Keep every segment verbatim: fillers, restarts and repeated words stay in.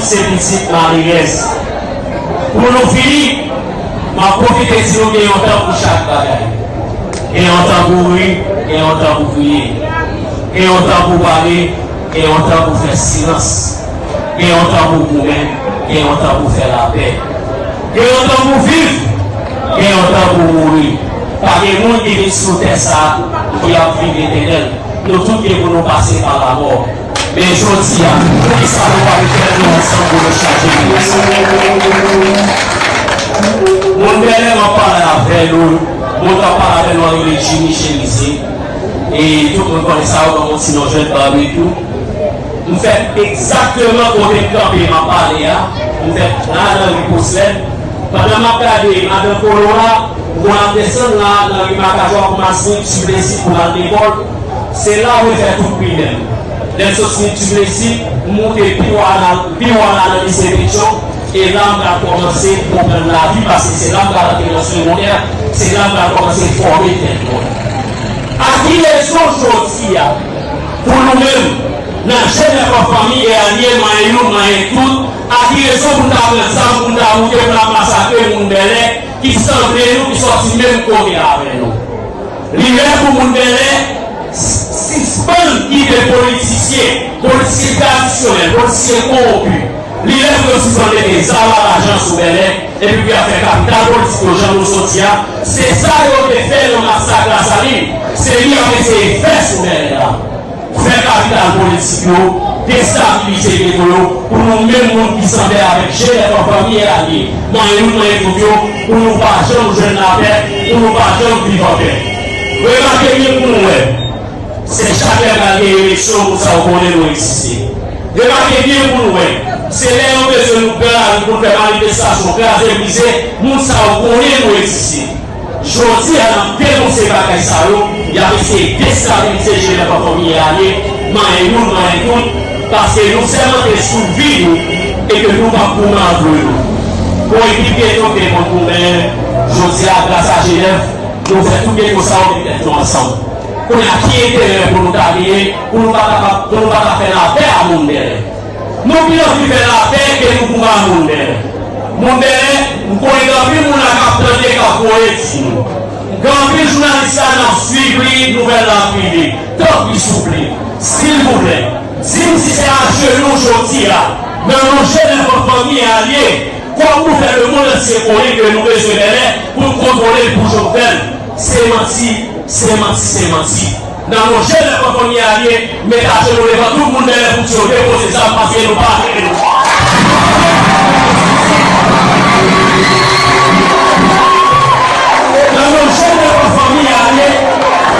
Se pitit malerèz. Pou nou fini, m ap pwofite di nou gen yon tan pou chak bagay. Gen yon tan pou ri, gen yon tan pou kriye. Gen yon tan pou pale, gen yon tan pou fè silans. Gen yon tan pou goumen, gen yon tan pou fè lapè. Gen yon tan pou viv, gen yon tan pou mouri. Pa gen moun ki vin sou tè sa a ki ap viv etènèl. Nou tout gen pou nou pase pa lamò. Men jodi a, poukisa nou pa met tèt nou ansanm pou nou chanje peyi sa? Moun Bèlè, m ap pale avè nou. Moun k ap pale avè nou an rele Jimmy Cherizier. E tout moun konnen sa, yo ban m yon ti non jwèt Babekyou. M fèt egzakteman kote m kanpe, m ap pale a. M fèt la nan ri Poslèd. Pandan m ap gade madan Kolo a, m konn ap desann la, nan ri Makajwa pou m al Smith Duplessis pou m al lekòl. Se la mwen fè tout primè m. Lè m sot Smith Duplessis, m moute pi wo la, pi wo la nan lise Petyon, e la m pral kòmanse konprann lavi, paske se la m pral antre nan segondè, se la m pral kòmanse fòme tèt mwen. A ki rezon jodi a, pou nou menm, nan G N F an fanmi e alye, manyen youn, manyen tout, a ki rezon pou n ta pran zam, pou n ta moute, pou n ap masakre moun Bèlè, ki sanble nou, ki sòti menm kote avè nou? Li lè pou moun Bèlè s-, sispann kite politisyen, politisyen tradisyonèl, politisyen kowonpi. Li lè pou yo sispann mete zam a lajan sou Bèlè, epi pou y ap fè kapital politik yo jan nou soti a. Se sa yo te fè nan masak Lasalin. Se li y ap eseye fè sou Bèlè la. Fè kapital politik yo, destabilize geto yo, pou nou menm moun ki sanble avèk G N F an fanmi e alye, manyen youn, manyen tout yo, pou nou pa janm jwenn lapè, pou nou pa janm viv anpè. Remake byen pou nou wè, se chak lè pral gen eleksyon, moun sa yo konnen nou egziste. Remake byen pou nou wè, se lè yo bezwen nou pran lari pou n fè manifestasyon, kraze, brize, moun sa yo konnen nou egziste. Jodi a, n ap denonse bagay sa yo, y ap eseye destabilize G N F an fanmi e alye, manyen youn, manyen tout, paske nou sèmante sou vi nou e ke nou p ap goumen an dlo nou. Bon, epi pyeton te konn goumen, jodi a, gras a G N F, nou fè tout geto sa yo met tèt nou ansanm. Kounye a, ki enterè pou nou ta genyen, pou nou pa ta, pou nou pa ta fè lapè a moun Bèlè? Nou pi anvi fè lapè ke nou pou ba moun Bèlè. Moun Bèlè, m konnen gen anpil moun la k ap tande, k ap voye di nou. Gen anpil jounalis la n ap swiv li, nouvèl la ap rive. Tanpri, souple, silvouplè, di m si se ajenou jodi a, nan non G N F an fanmi e alye, kòm nou fè lemonn antye konnen ke nou bezwen Bèlè pou n kontwole l pou Jovenel. Se manti, se manti, se manti. Nan non G N F an fanmi e alye, met ajenou devan tout moun Bèlè pou di yo depoze zam paske nou pa renmen nou. Nan non G N F an fanmi e alye,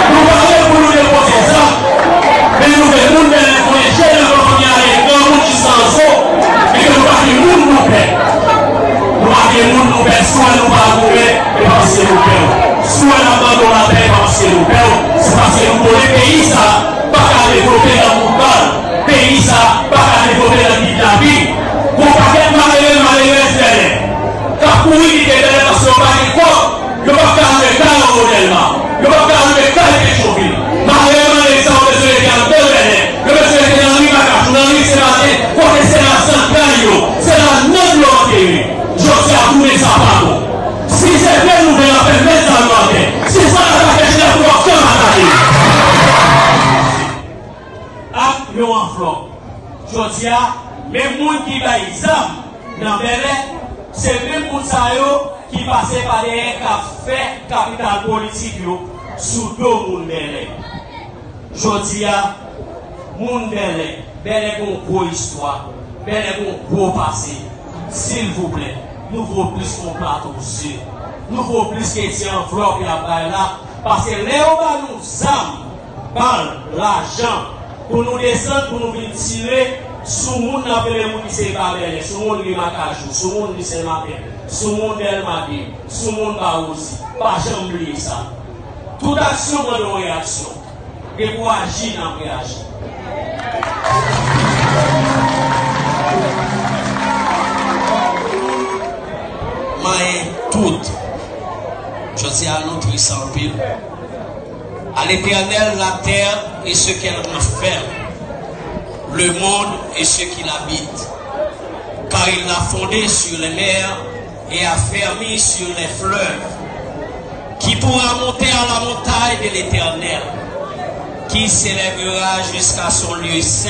nou pare pou nou depoze zam, men nou vle moun Bèlè konnen G N F an fanmi e alye, granmoun jis nan zo, e ke nou pa gen moun nou pè. Nou pa gen moun nou pè, si w wè nou pa goumen, e pa paske nou pè w. Si w wè n ap mande w lapè, e pa paske nou pè w, se paske nou konnen peyi sa a pa ka devlope nan kout bal, peyi sa a pa ka devlope nan kidnapin. Gon pakèt malere, malerèz Bèlè k ap kouri kite Bèlè paske yo pa gen kòb, yo p ap ka lwe kay Anwo Dèlma, yo p ap ka lwe kay Petyonvil. Malere, malerèz sa yo bezwen rete anndan Bèlè, yo bezwen rete nan ri Makajou, nan ri Senmaten, kote se la zantray yo, se la nanm yo antere. Jodi a, tounen sa pa bon. Si se vre nou vle lapè, met zam nou atè. Si sa atake G N F, nou ap kanpe atake. Ak yon anvlòp. Jodi a, menm moun ki bay zam nan Bèlè, se menm moun sa yo ki pase pa dèyè k ap fè kapital politik yo sou do moun Bèlè. Jodi a, moun Bèlè, Bèlè gon gwo istwa, Bèlè gon gwo pase. Silvouplè, nou vo plis ke yon plato ze. Nou vo plis ke ti anvlòp y ap bay la, paske lè yo ba nou zam, bal, lajan, pou nou desann, pou nou vin tire sou moun n ap rele moun ki se pa Bèlè, sou moun ri Makajou, sou moun ri Senmaten, sou moun Dèlma de, sou moun Bawozi. Pa janm bliye sa. Tout aksyon mande yon reyaksyon. Depi w aji, n ap reyaji. Manyen tout. Jodi a, nou tris anpil. À l'Éternel, la terre et ce qu'elle renferme, le monde et ceux qui l'habitent. Car il l'a fondée sur les mers et affermie sur les fleuves. Qui pourra monter à la montagne de l'Éternel? Qui s'élèvera jusqu'à son lieu saint?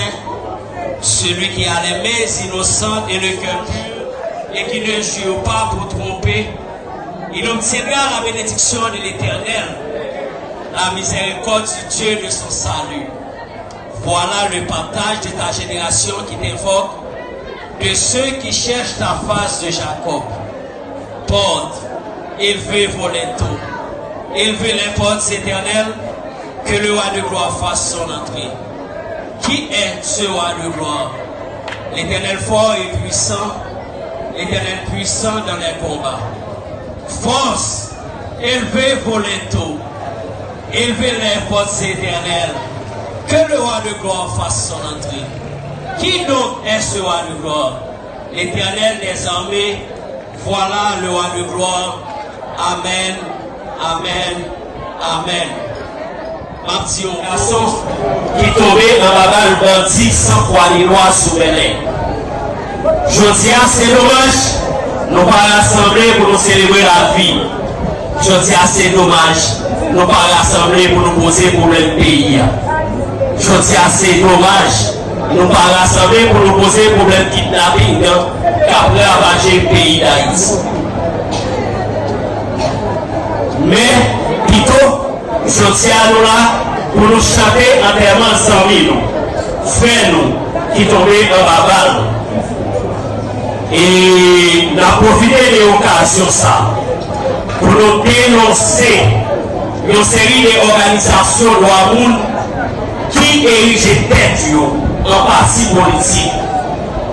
Celui qui a les mains innocentes et le cœur pur, et qui ne jure pas pour tromper, il obtiendra la bénédiction de l'Éternel, la miséricorde du Dieu de son salut. Voilà le partage de ta génération qui t'invoque, de ceux qui cherchent ta face, de Jacob. Portes, élevez vos linteaux, élevez les portes éternelles, que le roi de gloire fasse son entrée. Qui est ce roi de gloire? L'Éternel fort et puissant, l'Éternel puissant dans les combats. Force, élevez vos linteaux, élevez les portes éternelles, que le roi de gloire fasse son entrée. Qui donc est ce roi de gloire? L'Éternel des armées, voilà le roi de gloire. Amen, amen, amen. M ap di yon gason ki tonbe anba bal bandi san kwa ni lwa sou Bèlè. Jodi a, se domaj, nou pa rasanble pou nou selebre lavi. Jodi a, se domaj, nou pa rasanble pou nou poze pwoblèm peyi a. Jodi a, se domaj, nou pa rasanble pou nou poze pwoblèm kidnaping k ap ravaje peyi Dayiti. Men, pito, jodi a nou la pou nou chante antèman zanmi nou, frè nou ki tonbe anba bal. E n ap pwofite de okazyon sa pou nou denonse yon seri de òganizasyon dwa moun ki erije tèt yo an pati politik,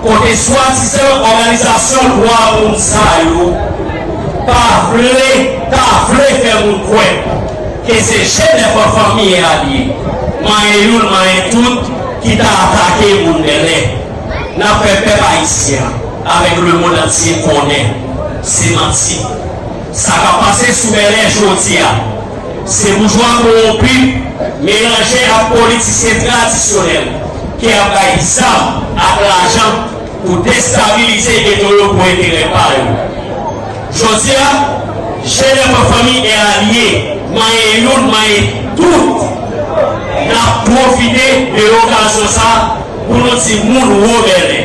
kote swadizan òganizasyon dwa moun sa yo pa vle, ta vle fè moun kwè ke se G nèf an fanmi e alye, manyen youn, manyen tout, ki ta atake moun Bèlè. N ap fè pèp ayisyen an avèk lemonn antye konnen se manti. Sa k ap pase sou Bèlè jodi a, se boujwa kowonpi melanje ak politisyen tradisyonèl ki ap bay zam ak lajan pou destabilize geto yo pou enterè pa yo. Jodi a, G nèf an fanmi e alye, manyen youn, manyen tout, n ap pwofite de okazyon sa pou nou di moun wo Bèlè.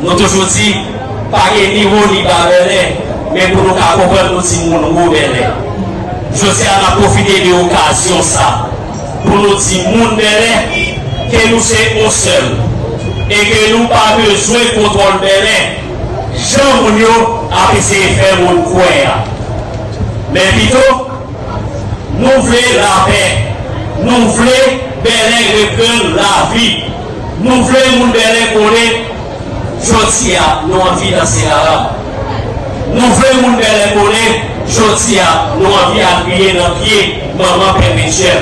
Nou toujou di, pa gen ni wo ni ba Bèlè, men pou nou ka konprann nou di moun wo Bèlè. Jodi a, n ap pwofite de okazyon sa pou nou di moun Bèlè ke nou se yon sèl e ke nou pa bezwen kontwòl Bèlè jan moun yo ap eseye fè moun kwè a. Men pito, nou vle lapè, nou vle Bèlè reprann lavi, nou vle moun Bèlè konnen jodi a nou anvi danse rara. Nou vle moun Bèlè konnen jodi a nou anvi apiye nan pye manman pèpetyèl.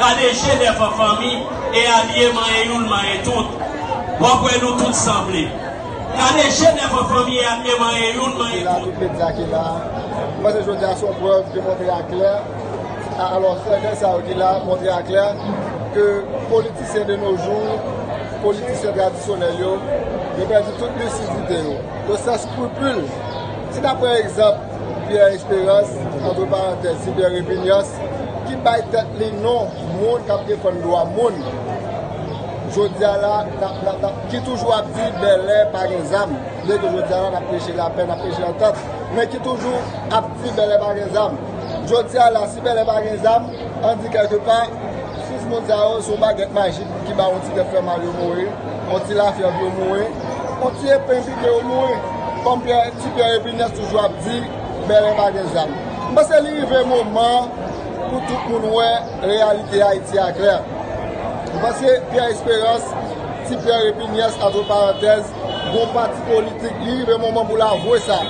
Gade je nèf an fanmi e alye manyen youn manyen tout. W ap wè nou tout sanble. Gade je nèf an fanmi e alye manyen youn manyen tout. Ki la, tout medya ki la. Mwen panse jodi a se yon prèv ki montre aklè. Alò, sèten sa yo ki la montre aklè ke politisyen de nos jours, politisyen tradisyonèl yo, yo pèdi tout lisidite yo. Yo san skrupil. Si n ap pran egzanp, Pierre Espérance, antre parantèz, Cyber Epinyas, ki bay tèt li non moun k ap defann dwa moun. Jodi a la, n ap, n ap, n ap, ki toujou ap di bèlè pa gen zam. Byen ke jodi a la, n ap preche lapè, n ap preche antant, men ki toujou ap di bèlè pa gen zam. Jodi a la, si bèlè pa gen zam, an di kèlkepa, sis moun sa yo, se yon bagèt majik ki ba yon ti tèt fè mal yo mouri, yon ti lafyèv yo mouri, yon ti epen pike yo mouri. Kòm Pyè, ti Pyè Epinyas toujou ap di, bèlè pa gen zam. M panse li rive moman pou tout moun wè reyalite Ayiti a klè. M panse Pyè Esperans, ti Pyè Epinyas, antre parantèz, gon pati politik, li rive moman pou l avwe sa.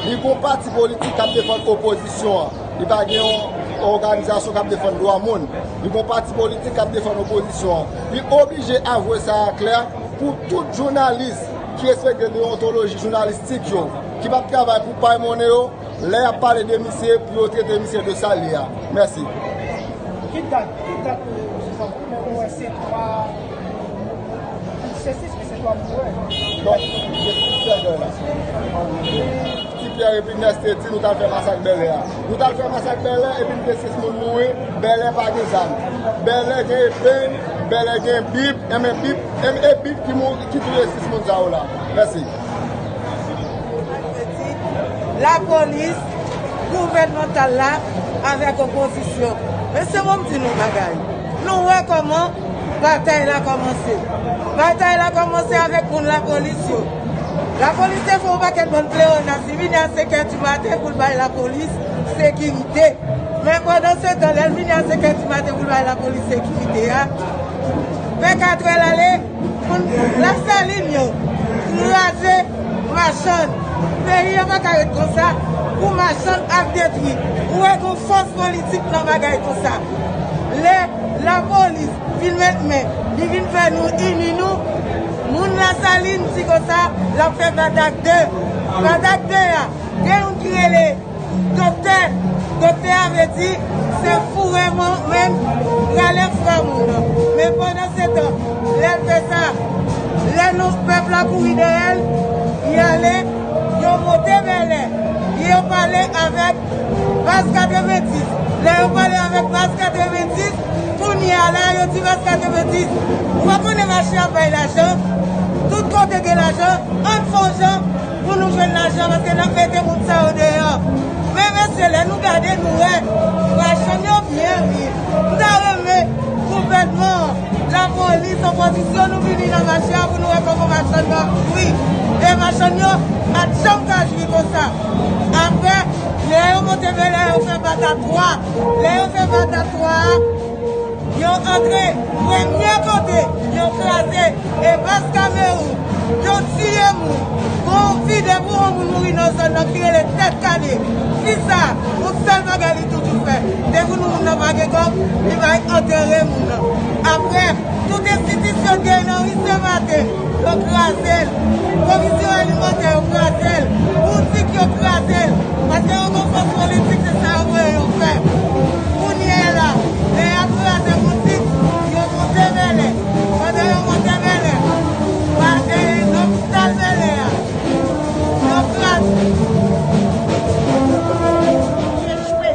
Li gon pati politik k ap defann opozisyon an. Li pa gen yon òganizasyon k ap defann dwa moun. Li gon pati politik k ap defann opozisyon an. Li oblije avwe sa a klè pou tout jounalis ki respekte deyontoloji jounalistik yo, ki p ap travay pou pay monnen yo, lè y ap pale de misye, pou yo trete misye de sa l ye a. Mèsi. Ki dat, ki dat ou sou fanm? Men ou wè se twa, se sis, men se twa moun ou wè. Donk, se sis sèvè la. Ti Pyè Epinyas te di nou t al fè masak Bèlè a. Nou t al fè masak Bèlè, epi nou te sis moun mouri, Bèlè pa gen zam. Bèlè gen epen, Bèlè gen Bib, enben Bib, e Bib ki mouri, ki touye sis moun sa yo la. Mèsi. Lapolis gouvènmantal la avèk opozisyon. Mesye, bon, m di nou bagay. Nou wè kòman batay la kòmanse. Batay la kòmanse avèk moun lapolis yo. Lapolis te fè yon pakèt bann pleyonas. Li vini a senk è di maten pou l bay lapolis sekirite. Men pandan se tan, lè l vini a senk è di maten pou l bay lapolis sekirite a, vennkatrè l ale, moun Lasalin yo kraze machann. Peyi a pa ka ret konsa pou machann ap detwi. Ou wè gon fòs politik nan bagay konsa. Lè lapolis vin met men, li vin fè nou ini nou, moun Lasalin di konsa, l ap fè Batak de. Batak de a, gen youn ki rele Doktè, doktè a vle di se foure moun menm, rale fra moun nan. Men pandan se tan, lè l fè sa, lè nou pèp la kouri dèyè l, li ale, yo monte Bèlè, yo pale avèk baz katrevenndis. Lè yo pale avèk baz katrevenndis, kounye a la, yo di baz katrevenndis, ou pa konnen mache ap bay lajan, tout kote gen lajan, ann fè yon jan, pou nou jwenn lajan, paske n ap mete moun sa yo deyò. Men mesye, lè nou gade, nou wè machann yo byen viv. M ta renmen gouvènman an, lapolis, opozisyon, nou vini nan mache a pou nou wè kòman machann yo ap jwi. E machann yo pa t janm ka jwi konsa. Apre, lè yo monte Bèlè, yo fè Batak twa. Lè yo fè Batak twa a, yo antre, premye kote yo kraze, e baz Kamewoun, yo tiye moun. Gon fi, depi yon moun mouri nan zòn nan ki rele Tèt Kale. Fi sa, yon sèl bagay li toujou fè. Depi nou moun nan pa gen kòb, li bay antere moun nan. Apre, tout enstitisyon ki gen nan ri Senmaten, yo kraze l. Komisyon alimantè, yo kraze l. Boutik, yo kraze l. Paske yo gon fòs politik, se sa yo voye yo fè. Kounye a la, lè y ap kraze boutik, yo monte Bèlè. Pandan yo monte Bèlè, pa, e, lopital Bèlè a, yo kraze. Echwe.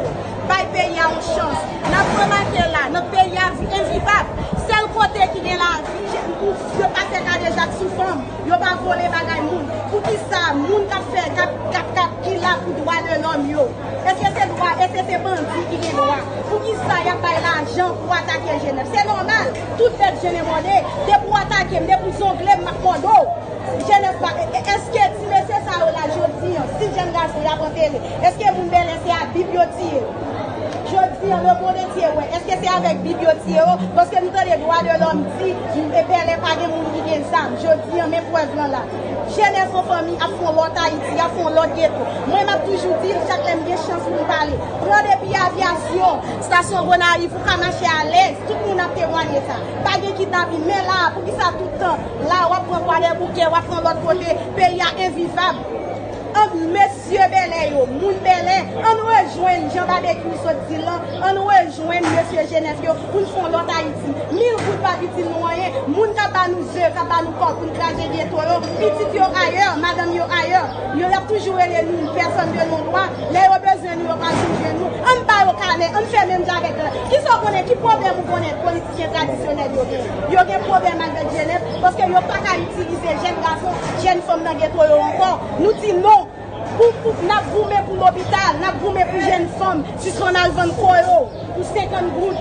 Bay peyi a yon chans. N ap remake la, nan peyi a vi-, envivab. Sèl kote ki gen lavi, je-, yo pa fè kadejak sou fanm. Yo pa vole bagay moun. Poukisa moun k ap fè, k ap, k ap, k ap, ki la pou dwa de lòm yo? Èske se dwa, èske se bandi ki gen dwa? Poukisa y ap bay lajan pou atake jenèf? Se nòmal. Tout bèt je ne mòde. Depi w atake m, depi w zongle m, m ap mòde w. Jenèf pa, e, e, èske ti mesye sa yo la jodi an, si jèn gason y ap antere, èske moun Bèlè se a Bib yo tiye yo? Jodi an, le monde entier wè, èske se avèk Bib yo tiye yo? Paske nou tande dwa de lòm di, e, Bèlè pa gen moun ki gen zam. Jodi a, men prèv lan la. Jenès an fanmi ap fè yon lòt Ayiti, ap fè yon lòt geto. Mwen, m ap toujou di l, chak lè m gen chans pou m pale. Pran depi avyasyon, estasyon Gonayiv, ou ka mache alèz. Tout moun ap temwanye sa. Pa gen kidnapin. Men la a, poukisa tout tan la, w ap pran Kwadèboukè, w ap pran lòt kote, peyi a envivab. An, mesye bèlè yo, moun bèlè, ann rejwenn jan Babekyou sot di l lan, ann rejwenn mesye Jenèf yo pou n fè yon lòt Ayiti. Mil goud p ap itil nou anyen. Moun k ap ba nou ze, k ap ba nou kòb pou n kraze geto yo, pitit yo ayè, madanm yo ayè. Yo, y ap toujou rele nou pèsòn de non dwa. Lè yo bezwen nou, yo pral toujou nou. Ann ba yo kanè, ann fè menm jan avèk la. Kisa w konnen, ki pwoblèm ou konnen politisyen tradisyonèl yo gen? Yo gen pwoblèm avèk Jenèf, paske yo pa ka itilize jèn gason, jèn fanm nan geto yo ankò. Nou di non. Pou, pou, n ap goumen pou lopital, n ap goumen pou jèn fanm, sispann al vann kò yo pou senkant goud.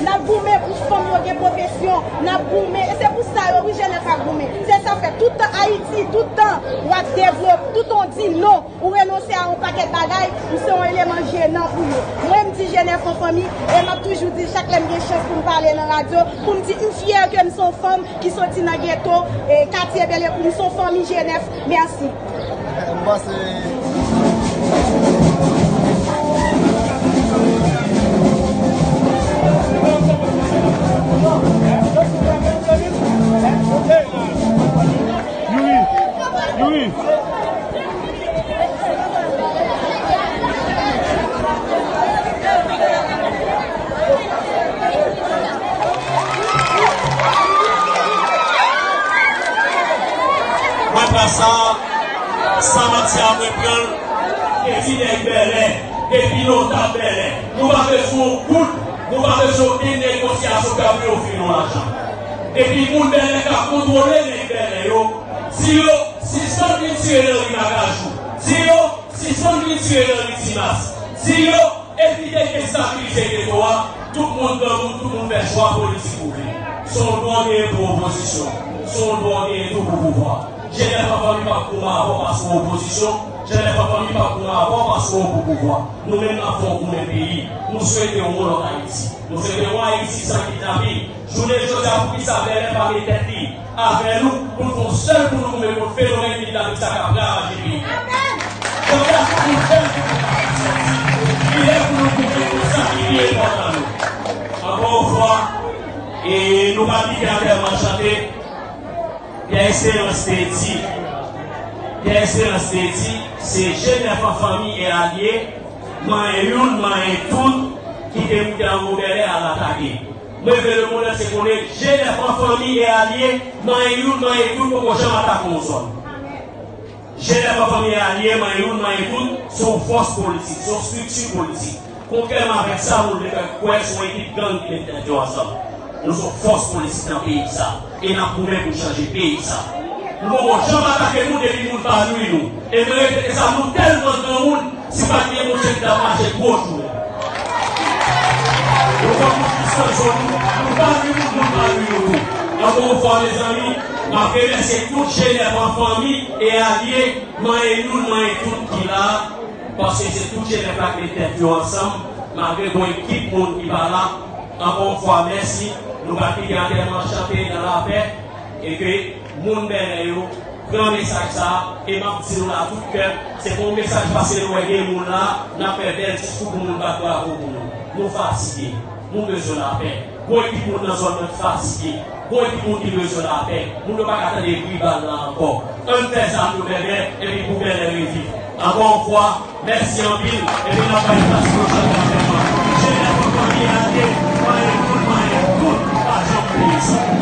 N ap goumen pou fanm yo gen pwofesyon, n ap goumen. E se pou sa yo, wi, Jenèf ap goumen. Se sa fè, tout tan Ayiti, tout tan w ap devlope, tout tan w di non, ou renonse a yon pakèt bagay, ou se yon eleman jenan pou yo. Mwen, m di Jenèf an fanmi, e m ap toujou di l chak lè m gen chans pou m pale nan radyo, pou m di m fyè ke m se yon fanm ki soti nan geto, e katye Bèlè, pou m se yon fanmi Jenèf. Mèsi. M panse Youri, Youri. Mwen pran sa, san manti a mwen pran l, depi nèg Bèlè, depi notab Bèlè, nou pa bezwen yon goud, nou pa bezwen okenn negosyasyon k ap ofri nou lajan. Depi moun Bèlè ka kontwole nèg Bèlè yo, di yo sispann vin tire nan ri Makajou, di yo sispann vin tire nan ri Timas, di yo evite destabilize geto a, tout moun granmoun, tout moun fè chwa politik pou li. Se yon dwa w genyen pou opozisyon, se yon dwa w genyen tou pou pouvwa. Jenèf an fanmi p ap goumen avè w paske w opozisyon, Jenèf an fanmi p ap goumen avè w paske w pou pouvwa. Nou menm n ap fè w goumen peyi. Nou swete w yon lòt Ayiti. Nou swete w yon Ayiti san kidnapin. Jounen jodi a, poukisa Bèlè pa met tèt li avè nou pou n fè yon sèl pou nou goumen kont fenomèn kidnapin sa k ap ravaje peyi a? Jodi a, se pou nou fè l pou nou kapab sòti. Li lè pou nou goumen kont sa ki pi enpòtan nou. Ankò yon fwa, e nou pa kite antèman chante. Pyè Esperans te di, Pyè Esperans te di, se Jenèf an fanmi e alye, manyen youn, manyen tout, ki te moute anwo Bèlè al atake. Mwen vle lemonn antye konnen Jenèf an fanmi e alye, manyen youn, manyen tout, poko janm atake yon zòn. Jenèf an fanmi e alye, manyen youn, manyen tout, se yon fòs politik, se yon estrikti politik. Kontrèman avèk sa, moun te fè kwè se yon ekip gang ki met tèt yo ansanm. Nou se yon fòs politik nan peyi sa. E n ap goumen pou n chanje peyi sa. Nou poko janm atake moun epi moun pa nwi nou. E mwen repete sa, nou tèlman granmoun, si pa t gen Bondye, n t ap mache gwo jounen. Nou pran moun jis nan zòn nou, nou pa nwi moun, moun pa nwi nou tou. Ankò yon fwa, mezanmi, m ap remèsye tout Jenèf an fanmi e alye, manyen youn, manyen tout ki la, paske se tout Jenèf la ki met tèt yo ansanm, malgre gon ekip moun ki pa la. Ankò yon fwa, mèsi. Nou pral kite antèman an chante nan lapè, e ke moun Bèlè yo pran mesaj sa a, e m ap di nou la tout kè, se pa yon mesaj paske nou wè gen moun la, n ap fè bèl diskou pou moun bat bravo pou nou. Nou fatige. Nou bezwen lapè. Gon ekip moun nan zòn nan ki fatige. Gon ekip moun ki bezwen lapè. Moun yo pa ka tande bri bal la ankò. Ann fè zam yo Bèlè, epi pou Bèlè reviv. Ankò yon fwa, mèsi anpil, epi n ap bay plas pou yo chante antèman. Jenèf an fanmi e alye, manyen youn, manyen tout, pa janm bliye sa.